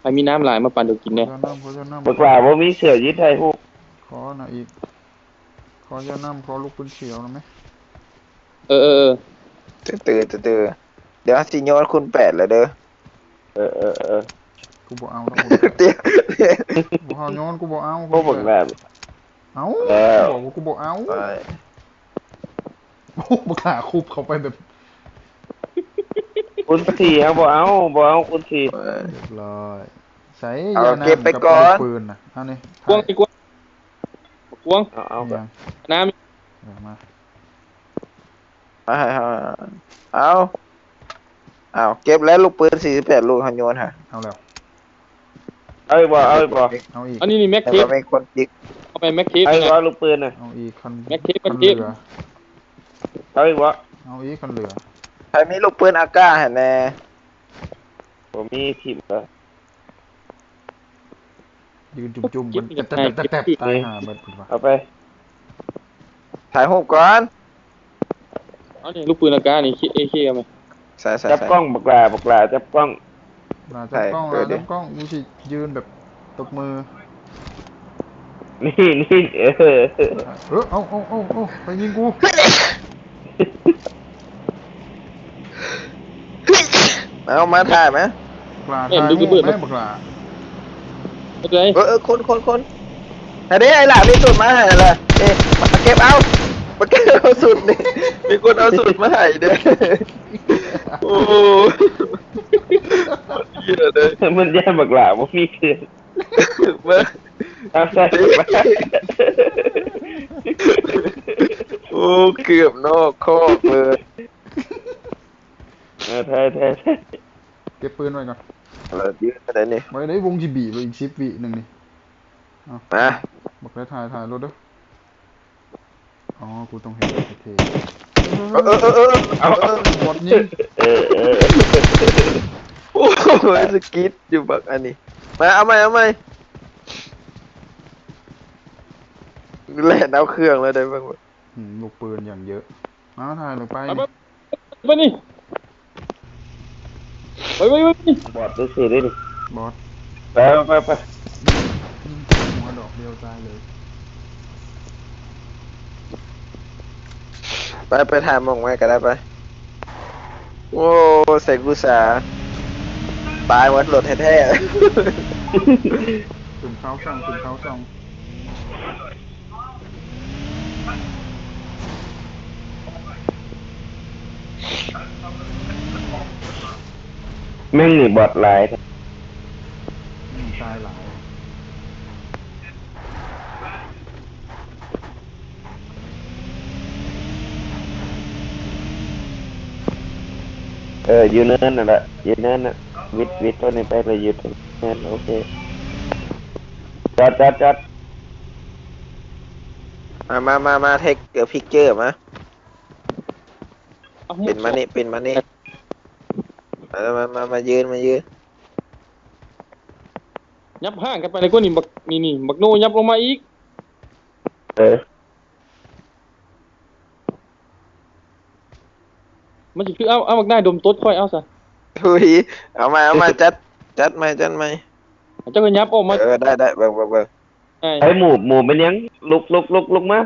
ໃຜມີນ້ຳຫຼາຍມາປັ້ນເດີກິນແດ່. ຂໍຢານ້ຳ ຂໍຢານ້ຳ ບັກຫຼ້າບໍ່ມີເສື້ອຢືນຖ່າຍຮູບ. ຂໍໜ້ອຍອີກ ຂໍຢານ້ຳ ຂໍລູກປືນຂຽວນຳແມ. ເອີໆໆ ຕື່ໆໆ ດຽວຊິໂຍນຄູນແປດແລ້ວເດີ. ເອີໆໆ ກູບໍ່ເອົາດອກຄູນແປດ ດຽວ ບໍ່ເອົາໂຍນ ກູບໍ່ເອົາ. ໂອ້ ບັກຫຼ້າ ເອົາ ແລ້ວ ກູບອກວ່າກູບໍ່ເອົາ. ໂອ້ ບັກຫຼ້າຄຸບເຂົ້າໄປແບບ ຄູນສີ່ ເຮົາບໍ່ເອົາ ບໍ່ເອົາຄູນສີ່. ຮຽບຮ້ອຍ ໃສ່ ເອົາ ຢານ້ຳ ເກັບໄປກ່ອນ ກັບລູກປືນນະ. ເອົານີ້ ກວງ ກວງ ກວງ ເອົາໆ ຫຍັງ ນ້ຳ ເອົາມາ ເອົາ ເອົາ ເກັບແລ້ວລູກປືນສີ່ສິບແປດລູກ ເຮົາໂຍນຫາ. ເອົາແລ້ວ ເອົາອີກບໍ່ ເອົາອີກບໍ່ ເອົາອີກ. ອັນນີ້ນີ້ແມັກເທບ ແລ້ວກໍມີຄົນຈິກ ເອົາໄປແມັກເທບ ເອົາອີກບໍ່ລູກປືນນະ. ເອົາອີກຄັນ ແມັກເທບ ແມັກເທບ ເອົາອີກບໍ່ ເອົາອີກຄັນເຫຼືອ. ໃຜມີລູກປືນອາກາໃຫ້ແດ່. ບໍ່ມີ ຖິ້ມແລ້ວ ຢືນຈຸ່ມໆກັນ ແຕັບໆໆ ຕາຍຫ່າເບິດພຸ້ນວ່າ. ເອົາໄປ ຖ່າຍຮູບກ່ອນ. ເອົານີ້ລູກປືນອາການີ້ ເອເຄ ເອົາໄປ. ໃສ່ໆໆ ຈັບກ້ອງບັກຫຼ້າ ບັກຫຼ້າຈັບກ້ອງ. ຫຼ້າຈັບກ້ອງ ຫຼ້າຈັບກ້ອງ ກູຊິຢືນແບບຕົບມື. ນີ້ ນີ້ ເອີ ເອີ ເອົາ ເອົາ ເອົາ ເອົາ ໃຜຍິງກູ. ເອົາມາຖ່າຍມາ ບັກຫຼ້າ ຖ່າຍຮູບແມບັກຫຼ້າ. ເອີ ເອີ ຄົນ ຄົນ ຄົນ ອັນນີ້ໄອ້ຫຼ້າມີສູດມາໃຫ້ລະ. ເອີ ມາເກັບເອົາ ມາເກັບເອົາສູດນີ້ ມີຄົນເອົາສູດມາໃຫ້ເດີ. ໂອ້ ເອີ ມັນຢ້ານບັກຫຼ້າບໍ່ມີເຄື່ອງ. ເບິ່ງ ເອົາໃສ່ ໂອ້ ເກືອບນອກຄອກເລີຍ. ເອີ ແທ້ໆໆ ເກັບປືນໄວ້ກ່ອນ. ເອີ ຢືນໄດ້ນີ້ ໄວ້ໃນວົງຈີບີ ໄວ້ອີກສິບວິໜຶ່ງນີ້. ເອົາ ມາ ບັກໄດ້ ຖ່າຍ ຖ່າຍລົດເດີ. ອໍ ກູຕ້ອງເຮັດເທ່ໆ. ເອີ ເອີ ເອີ ເອີ ເອີ ເອົາ ເອີ ບອດຍິງ. ເອີ ເອີ ໂອ້ຍ ສະກິດຢູ່ບັກອັນນີ້. ມາ ເອົາໃໝ່ ເອົາໃໝ່ ແລ່ນເອົາເຄື່ອງແລ້ວໄດ້ເບິ່ງ. ອືມ ລູກປືນຢ່າງເຍອະ. ມາ ຖ່າຍລົງໄປ ໄປ ໄປນີ້ ໄປ ໄປ ໄປນີ້. ບອດຊື່ໆເດ້ນີ້ ບອດ. ໄປ ໄປ ໄປ ຍິງ ຍິງຫົວດອກດຽວຕາຍເລີຍ. ໄປ ໄປຖ່າຍໝ່ອງໃໝ່ກໍໄດ້ໄປ. ໂອ້ ໃສ່ກູສາ ຕາຍໝົດລົດແທ້ໆ. ຂຶ້ນເຂົາຊ່ອງ ຂຶ້ນເຂົາຊ່ອງ. ແມ່ງນີ້ບອດຫຼາຍແທ້. ອືມ ຕາຍຫຼາຍ. ເອີ ຢູ່ເນີນນັ້ນລະ ຢູ່ເນີນນະ. ວິດ ວິດໂຕນີ້ໄປ ໄປຢູ່ເນີນ. ໂອເຄ ຈອດ ຈອດ ຈອດ. ມາ ມາ ມາ ມາ ເທັກເກີບພິກເຈີມາ. ເອົາ ປິ່ນມານີ້ ປິ່ນມານີ້. ມາ ມາ ມາ ມາຢືນ ມາຢືນ. ຫຍັບຫ່າງກັນໄປຫຼາຍກວ່ານີ້. ບັກ ນີ້ ນີ້ ບັກໂນຫຍັບລົງມາອີກ. ເອີ ມັນຊິຄື ເອົາ ເອົາບັກນາຍດົມຕົດຂ້ອຍເອົາຊະ. ທຸຍ ເອົາໃໝ່ ເອົາໃໝ່ ຈັດ ຈັດໃໝ່ ຈັດໃໝ່. ເຈົ້າກໍຫຍັບອອກມາ. ເອີ ໄດ້ ໄດ້ ເບິ່ງ ເບິ່ງ ເບິ່ງ. ໄອ້ໝູ ໝູເປັນຫຍັງ? ລຸກ ລຸກ ລຸກ ລຸກມາ.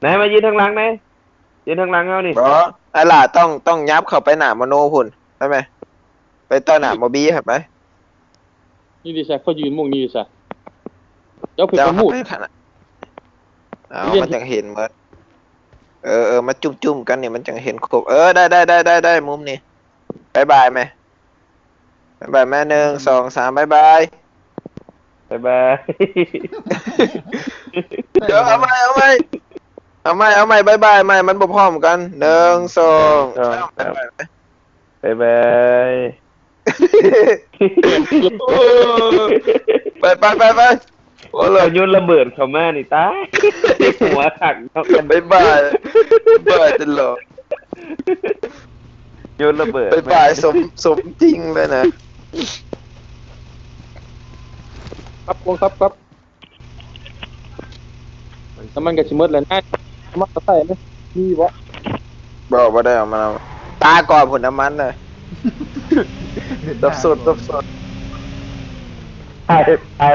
ນາຍມາຢືນທາງຫຼັງນາຍ. ຢືນທາງຫຼັງເຮົານີ້. ບໍ່ ໄອ້ຫຼ້າຕ້ອງ ຕ້ອງຫຍັບເຂົ້າໄປໜ້າໂມໂນພຸ້ນ ໄປໄໝ? ໄປຕໍ່ໜ້າໂມບີຫັ້ນໄປ. ນີ້ເດຊະ ເຂົາຢືນໝ່ອງນີ້ເດຊະ. ເຈົ້າເປັນປະມຸກ. ເອົາ ມັນຈັ່ງເຫັນໝົດ. ເອີ ເອີ ມາຈຸ້ມໆກັນນີ້ ມັນຈັ່ງເຫັນຄົບ. ເອີ ໄດ້ ໄດ້ ໄດ້ ໄດ້ ໄດ້ ມຸມນີ້. ບາຍບາຍແມ. ບາຍບາຍແມ. ໜຶ່ງ ສອງ ສາມ ບາຍບາຍ. ບາຍບາຍ. ດຽວ ເອົາໃໝ່ ເອົາໃໝ່ ເອົາໃໝ່ ເອົາໃໝ່. ບາຍບາຍໃໝ່ ມັນບໍ່ພ້ອມກັນ. ໜຶ່ງ ສອງ ສາມ ບາຍບາຍ. ບາຍບາຍ. ໂອ້ ໄປ ໄປ ໄປ ໄປ. ໂອ້ ໂຍນລະເບີດເຂົ້າມານີ້ຕາຍ. ຫົວຄັກເນາະ. ບາຍບາຍ ບາຍຕະຫຼອດ. ໂຍນລະເບີດ ບາຍບາຍ ສົມ ສົມຈິງເລີຍນະ. ຄັບ ກົງຄັບ ຄັບ. ນ້ຳມັນກໍຊິໝົດແລ້ວນາຍ. ນ້ຳມັນກໍໃສ່ເລີຍ ມີບໍ່? ບໍ່ ບໍ່ໄດ້ເອົາມານຳ. ຕາກ່ອນພຸ້ນນ້ຳມັນນະ. ຕົບສົດ ຕົບສົດ. ອ້າຍ ອ້າຍ